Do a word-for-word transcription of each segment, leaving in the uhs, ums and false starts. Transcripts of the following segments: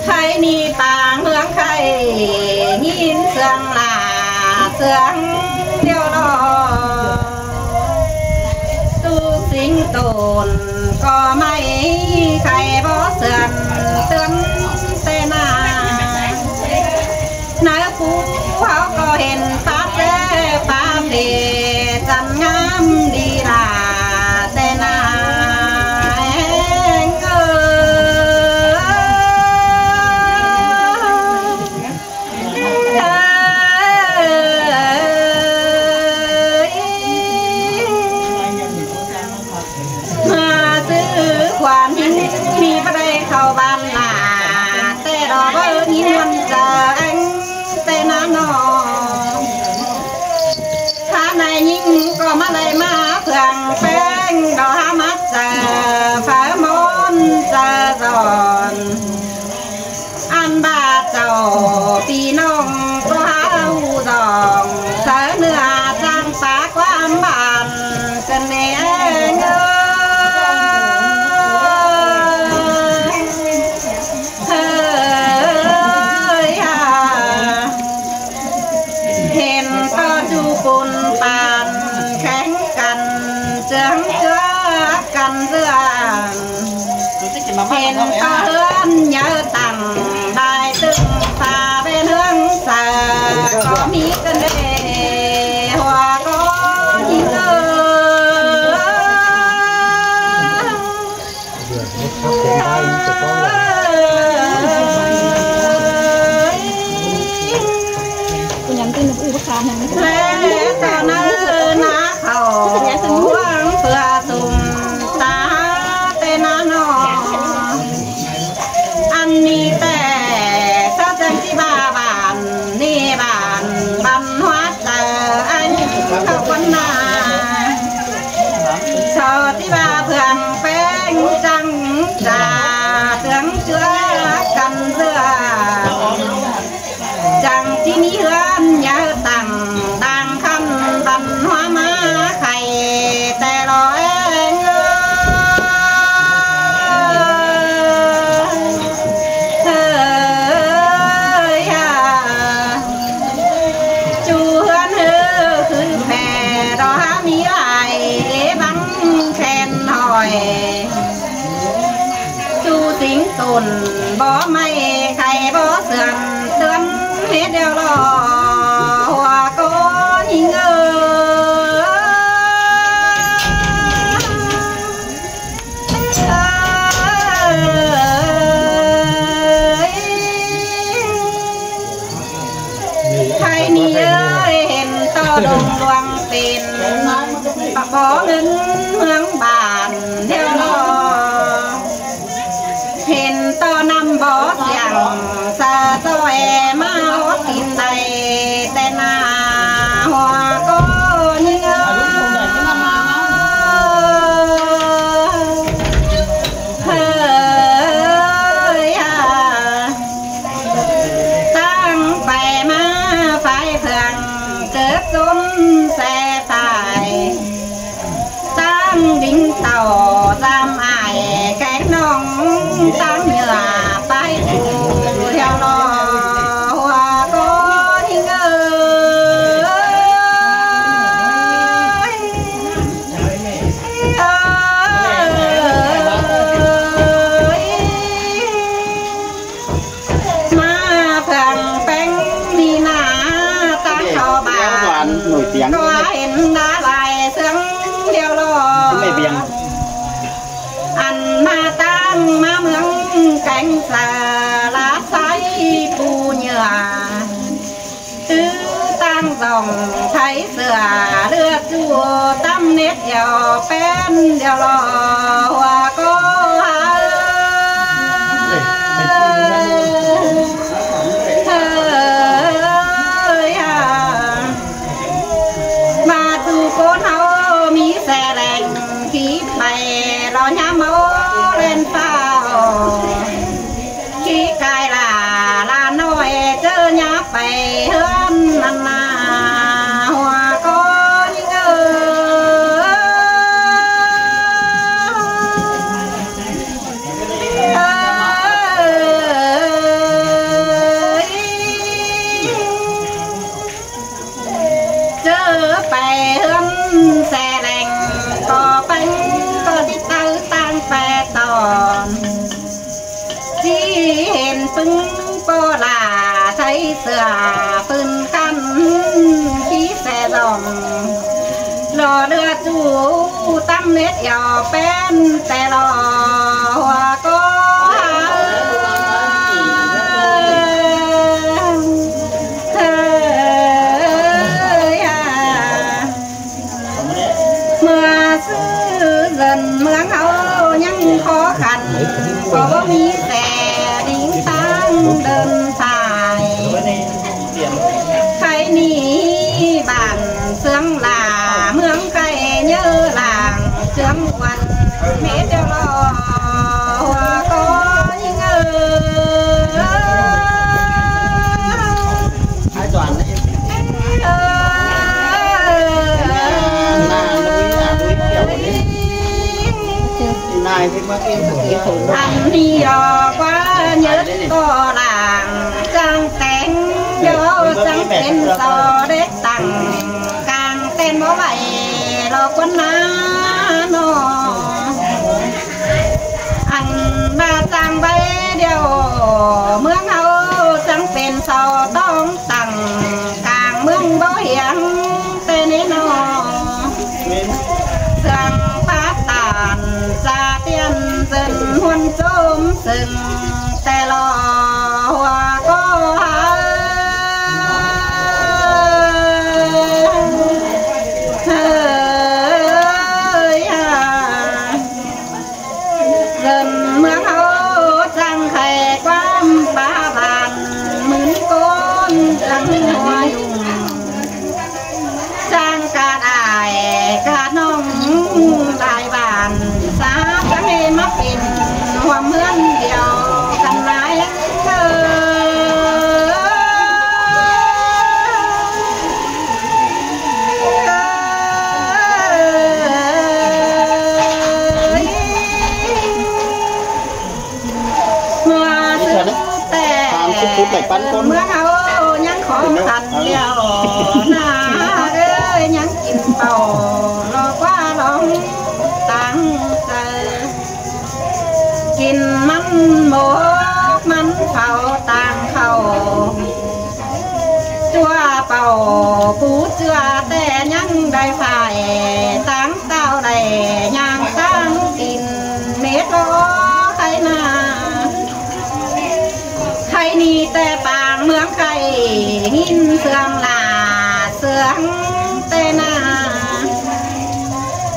Khay ꞌnị pang ꞌhướng khay, ꞌnghín sương lả sương điêu lo. ꞌTụ sính tủn ꞌcọ ꞌmạy khay bók sươn ꞌtướn ꞌtẹ ꞌna. Nả phú ꞌháu ꞌcọ hên pák ꞌtẹ pák ꞌtẹ chăn ꞌngám đi lả ꞌtẹ ꞌna ꞌhẹng ꞌcọ. ꞌMá ꞌsứ khuôn ꞌnhính ꞌmí báu đảy khảu ban lả, ꞌtẹ lo báu ꞌnhính ꞌmuôn chaư ꞌhẹng ꞌtẹ ꞌna ꞌnọ. Hák nải ꞌnhính ꞌcọ ꞌmá đảy ꞌmá phượng ꞌpéng, lo hák ꞌmá chaư phaư ꞌmôn chaư dọn. Ăn ꞌva chảu ꞌpi ꞌnọng ꞌcọ hák ꞌhụ dỏng, chaư ꞌnưa chắng pák ꞌquám bản cơn ꞌnê ꞌhẹng ꞌcọ. Hơi ha. Hên ꞌto ꞌchu pun păn khéng căn, ꞌchương ꞌchua căn ꞌdứa. Hên ꞌto ꞌhướn nháư tẳng, đai tưng pha bên ꞌhướng saư, ꞌcọ ꞌmí cơn đê hua ꞌcọ ꞌnhính ơi. Lé ꞌto ꞌnư ꞌná khảu ꞌhuống ꞌpưa sung ta ꞌtẹ ꞌna ꞌnọ. Ăn ꞌnị ꞌtẹ ꞌsớ chắng ꞌchí ꞌva bản ꞌnị bản văn hóa chaư ꞌhẹng ꞌcọ ꞌquám ꞌna. Sau ꞌchí ꞌva phượng ꞌpéng chắng chả ꞌchương ꞌchua căn ꞌdứa. Chắng ꞌchí ꞌmí ꞌhướn nháư tẳng đang khăn văn hóa ꞌmá khay ꞌtẹ lo ꞌhẹng ơi. Hơi ha. ꞌChu ꞌhướn ꞌhứ khứ phe ꞌto hák ꞌmí lai ꞌlế băng khen hỏi. ꞌChu sính tủn bók ꞌmạy khay bók sươn ꞌtướn ꞌhết điêu lo hua ꞌcọ ꞌnhính ơi. Hơi ꞌnị ơi, hên ꞌto đôm luông pên, bók ꞌngớn ꞌmướng bản điêu lo. Hên ꞌto ꞌnặm bók siêng, sa ꞌtoi ꞌmá ók kin đảy ꞌtẹ ꞌna hua ꞌcọ ꞌnhính ơi. Hơi ha. ꞌTáng pay ꞌmá phái phượng, chớp chốn xe phải. ꞌTáng đinh tàu dăm ải, kéng ꞌnọng ꞌtáng nhựa pay phủ, theo lo hua ꞌcọ ꞌnhính ơi. ꞌMá phượng ꞌpéng ꞌmí ꞌná ꞌtáng khảu bản, ꞌcọ hên đá lai sương điêu lo. Ăn ꞌmá ꞌtáng ꞌmá ꞌmướng kéng saư, lá sai pú nhựa. ꞌTứ ꞌtáng dỏng thái sửa, ꞌlứa ꞌchu tắm nết điêu pén điêu lo hua ꞌcọ ha. Hơi ha. ꞌVa ꞌchu ꞌcốn ꞌháu ꞌmí xe leng, khi pay lo ꞌnhám ꞌháu ꞌlen ꞌphao. Khi cai lả ꞌlạ ꞌnọi, ꞌchớ ꞌnhá pay ꞌhướn ꞌnặn ꞌna hua ꞌcọ ꞌnhính ơi. ꞌPo ꞌlạ thái sửa phưn căn, khi xe dòng lo đưa chủ tâm nết eo pén té lo hua có hả. ꞌMưa sư dân ꞌmướng ꞌháu ꞌnhắng khó khăn, ꞌcọ báu ꞌmí xe đính ꞌtáng đơn phải. Khay ꞌnị bản ꞌsướng lả ꞌmướng khay ꞌnhớ làng ꞌsướng ꞌquăn mết ꞌtẹo lo hua có ꞌnhính ơi. Ăn ꞌnị lo ꞌquá ꞌnhớ ꞌcọ làng ꞌchang téng, ꞌlẹo ꞌchang pên so đét tẳng, cang ten báu vảy lo ꞌquán ná ꞌnọ. Ăn ꞌva ꞌchang báu điêu ꞌmướng ꞌháu ꞌchang pên so tóng tẳng, cang ꞌmướng báu hiếng té ꞌnị ꞌnọ. ꞌSướng pák tản sa tiên dân ꞌhuôn ꞌchốm sưng té lo hua có hả. Hơi hả. Dân ꞌmướng ꞌháu ꞌchang khay ꞌquám pá bản, ꞌmướng ꞌcốn ꞌchang hua dùng. ꞌChang ꞌcạ đảy ꞌcạ ꞌnọng lai bản, sa ꞌchang ꞌmá pên ꞌhuôm ꞌhướn điêu căn lai. ꞌMưa sư té ꞌmướng ꞌháu ꞌnhắng khó khăn ꞌlẹo ꞌnạ ơi, ꞌnhắng kin pảu lo ꞌquá lóng táng chaư. Kin mẳn mốc mẳn phảu tang khảu, ꞌchua pảu pú ꞌchua té ꞌnhắng đảy phải, táng tảu đảy ꞌnhắng táng kin mết lo khay ꞌnạ. Khay ꞌnị té pang ꞌmướng khay ꞌnghín ꞌsướng lả ꞌsướng té ꞌnạ.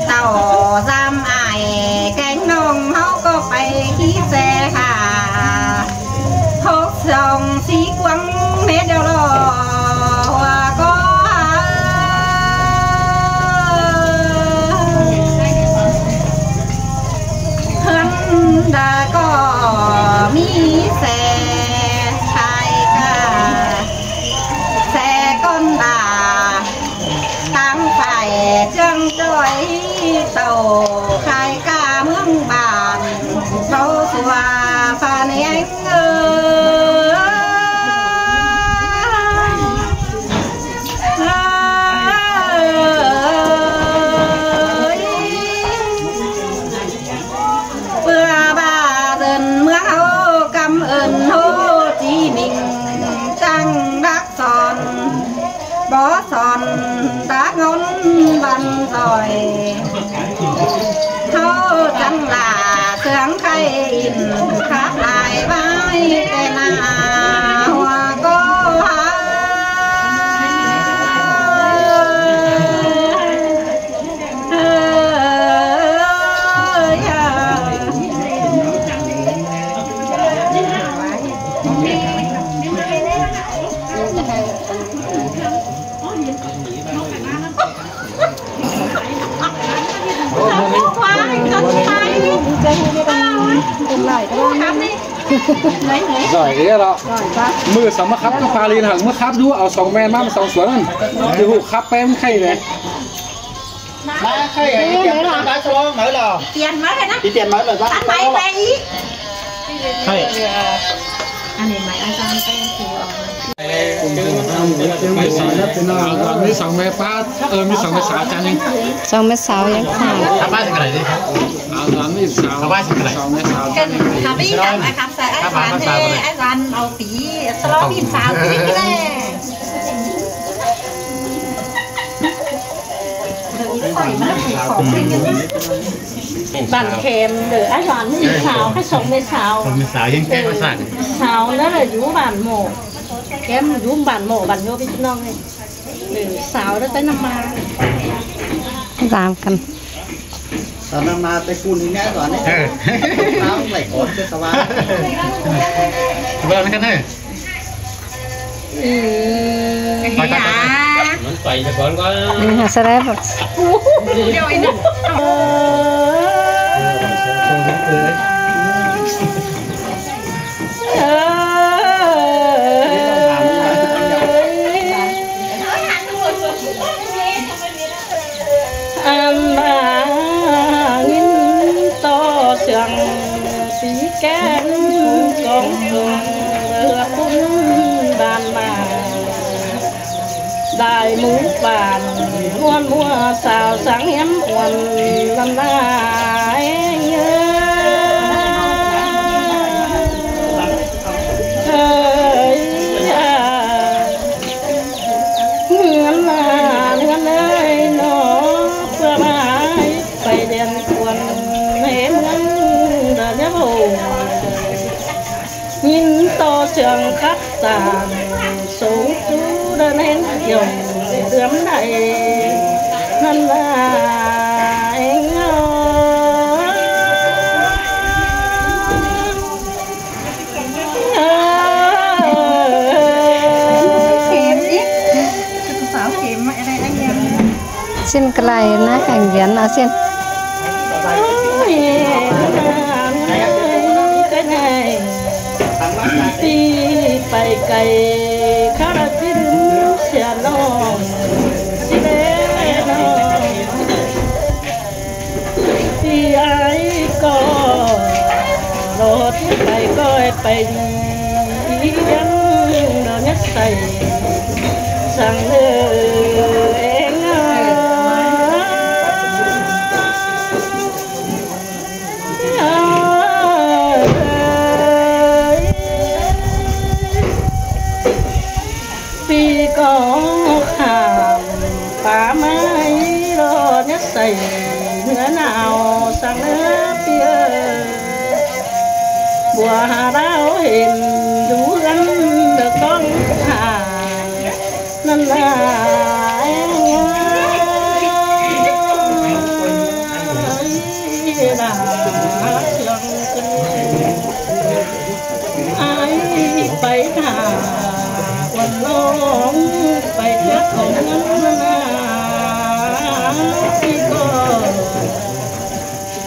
Tảu dăm ải kéng ꞌnọng ꞌháu ꞌcọ pay khi xe hả. Hốc song sí quăng mết ꞌtẹo lo hua có hả. ꞌHướn đa ꞌcọ ꞌmí xe khai ca, xe ꞌcốn đa táng phải ꞌchương ꞌchoi tảu khai ca ꞌmướng bản, báu sua pha neng ơi. ꞌPưa ba dân ꞌmướng ꞌháu cảm ơn Hồ Chí Minh ꞌchăng đắc son, bók son đắc ngón văn giỏi. ꞌHáu ꞌchăng lả ꞌsướng khay in khắp lai ꞌvái té ꞌnạ hua có hả. Giỏi thế đó. Mưa sắm mà khắp cái pha lên hẳn, mưa khắp đu áo sóng men mắm sóng xuống ăn. Thì hụ khắp em khay này. Má khay ấy, đi tiệm ăn bánh sô lông mới lò. Đi tiệm mới rồi bác. Ăn máy bay ý. Hay. Ăn này máy ăn sang tay thì. Áo dòn ꞌmí song ꞌme ꞌpá, ơ, ꞌmí song ꞌme sáo chăn ꞌnị. Song ꞌme sáo ꞌnhắng ꞌkhạ? Áo dòn ꞌmí song, áo dòn ꞌmí song ꞌme sáo chăn ꞌnị. Khắm ꞌmí khắm, khắm sai áo dòn ꞌnị, áo dòn au pí, sáo ꞌmí sáo ꞌnị. Bản Khẻm đơ áo dòn ꞌmí sáo, áo song ꞌme sáo. Song ꞌme sáo ꞌnhắng ꞌkém ꞌmá sáo. Sáo ꞌnớ ꞌlạ dú bản ꞌmộ. Kem dú bản ꞌmộ, bản ꞌnhô ꞌpi ꞌnọng ꞌnị. Đơ sáo ꞌnớ ꞌtếng ꞌnặm ꞌmá. Dám căn. Tón ꞌnặm ꞌmá té ꞌcun ꞌnị ꞌnhá dọn ꞌnị. Ơ. Sáo ꞌlạy cón ꞌchớ sáo ꞌva. Bơ ꞌnị căn ꞌnị. Ư. Hả, sao đấy? Ăn ba ꞌnghín ꞌto siang pí ken cóng cuông ꞌlứa ꞌpứng ban ma. Đai mú bản ꞌmuôn ꞌmua sáo sáng hiếm uôn lăn lai. Ơi à, ꞌngươn à, ꞌngươn ơi nó, ꞌpưa mai pay đen cuôn hế ꞌmướng đa nhá bầu. ꞌNgín ꞌto siang khắp tàng sống chú đa nén dòng đưm đay ꞌnặn là eng ơi. Xin cái này nó hàng Việt nó xin. Ti pay cay khá là tin sia nong si lê nong. Ti ai có lột pay coi pay đi, đi gắn đó nhất say sang lê eng ơi. Pi có khảm pá mai lo nhất say nữa nào sang nữa pi ơi. Bùa hà đáo hên đú gắn được con hà ꞌnặn là eng ơi. Là sương cơn ai pay thả quần lông pay thuyết khổng ngân là pi có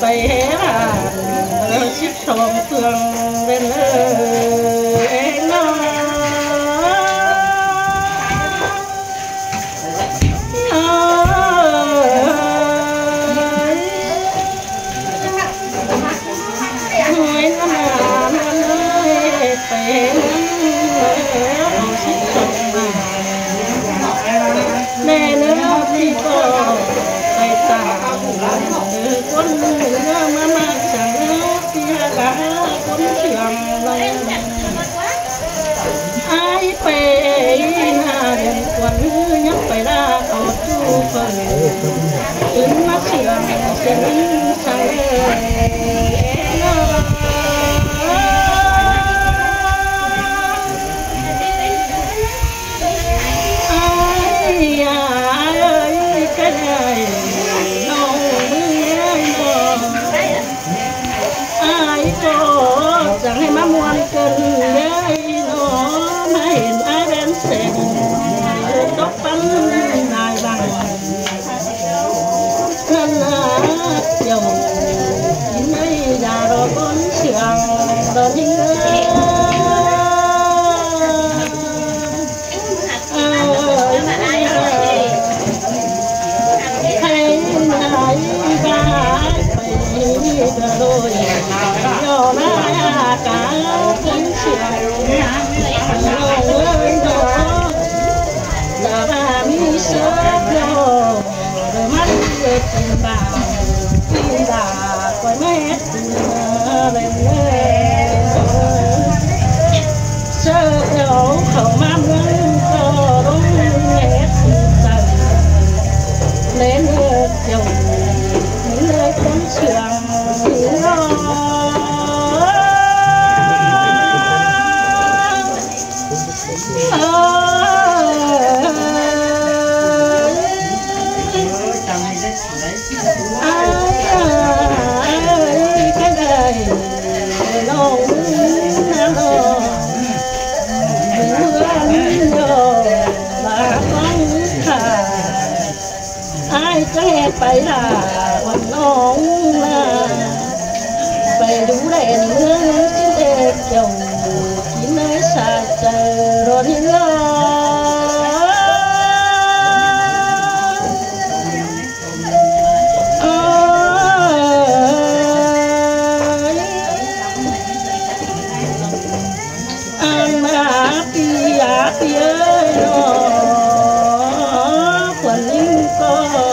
pay hé là ꞌlứa síp song phương lên ơi eng ơi. Ai pay na đến quán nhắc pay đa có tu phần. Ưng mắc siang siang ưng sang lê. Ai ai ai cái này nông ai nông. Ai có chẳng hay mà muôn cơn gai nó mà hên ai bên sẹn tóc bắn nai bằng. Bả, bả, khỏi mét, lên lên. Sơ kéo khẩu mắm nướng, có đúng hết sự tận. Lên lên, chồng, lên lên, con sương, lo. Ai chắng hét pay hả ôn nong nả, pay đu đen ꞌmướng ꞌchí đét chảu, ꞌchí ꞌnái sa chaư ꞌlón ꞌnị lo. Ơ, ꞌan ꞌmá ꞌpi á ꞌpi ơi lo, khuôn ꞌnhính ꞌcọ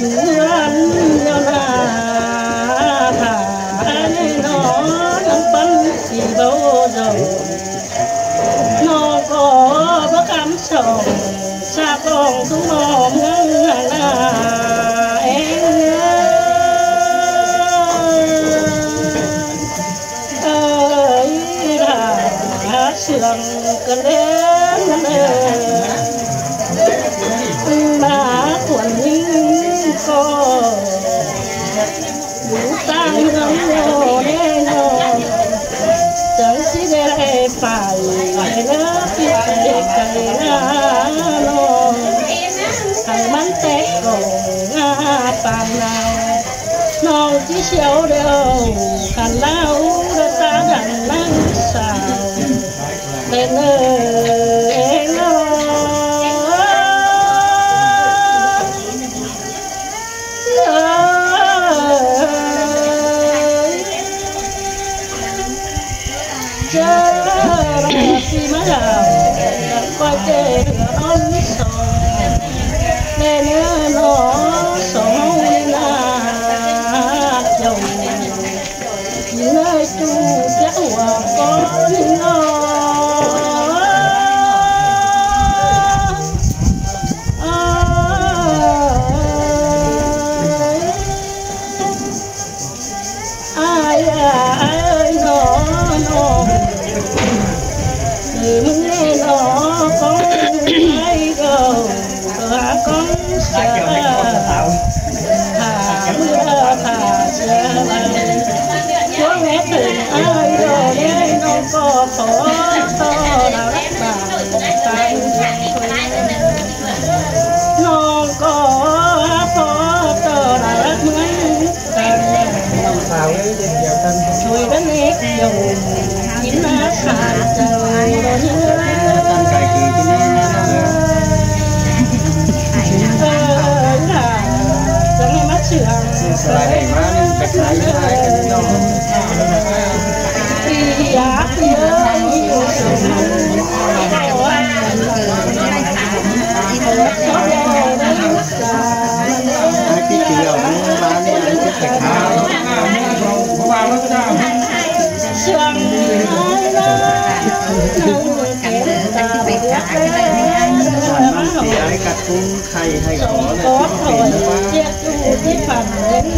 dú ăn ꞌnhó nả, thả ꞌnị lo, ꞌnhắng ꞌpắn ꞌpi báu dầu. ꞌNo ꞌcọ báu khắm sỏng, sa pong ꞌsúm ꞌmướng nả ꞌén. Ơi, hả, hả sương ꞌcọ lên, ꞌmá khuôn ꞌnhính ꞌcọ dú ꞌtáng ꞌnhắng lo ꞌnị lo. Chắng ꞌchí đé lai phải, lai ꞌnớ ꞌpi cay cay nả lo. Hảư ꞌmắn té ꞌcọ ngả pang nao. Nong ꞌchí siêu điêu, khăn lao đa ta đăng ꞌnăng sao. Lên ơi, ên lo. Chớ là ꞌpi ꞌmá hảư, ꞌcoi ꞌchớ ón sông. Lên ơi, nó sông nả chồng. Ơi, chú chắc hua con nó. Ơi. Ai, ai, ai, nó, nó. Ơ, ꞌmứng ꞌnị nó, con ai đâu, ơ, con sa. Thả, ơ, thả, sa. Chúa nghe thử ai đâu, ꞌnị nó ꞌcọ phó, to, đào đắt bà, tài. Nó ꞌcọ phó, to, đào đắt ꞌmướng. Ai ꞌchí chư au ꞌmá ꞌnị, ai ꞌchí thả kháo. Ai cắt ꞌcúng khay hảư khói ꞌnị, ꞌpứng ꞌnị ꞌmá. ꞌNhắng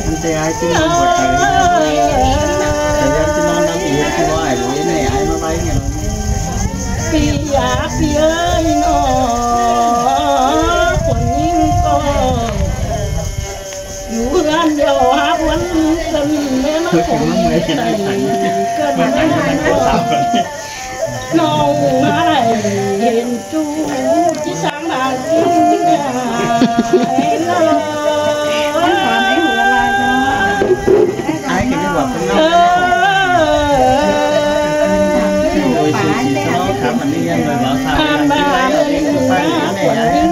ꞌtẹ ai ꞌchí ꞌmá bươn tháư, ꞌchí ꞌmá ꞌnắm ꞌnị ꞌchí ꞌvạy ꞌlụi ꞌnị, ai ꞌmá ꞌvạy ꞌnị. ꞌPi á, ꞌpi ơi, nó khuôn ꞌnhính ꞌcọ dú ꞌhướn điêu hák ꞌhướn, ꞌcợn ꞌmá ꞌmưa ꞌchí ꞌnặn, ꞌcợn ꞌmá ꞌmưa. Nong ꞌmá đảy hên ꞌchu ꞌchí sáng đa ꞌchí. Ai kì ꞌnị ꞌva ꞌpứng ꞌnọng. Ôi, sư chỉ cho nó khám ꞌmắn ꞌnị ꞌnhắng ꞌnọi báo sao. Ăn ꞌmá ꞌnị ꞌnhắng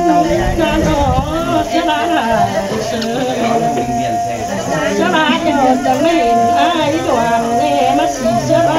ꞌnọi ꞌnặn nó, chớ đa hả. Chớ đa chớ chắng ꞌnị ai đoàn ꞌnị ꞌmá sí chớ đa.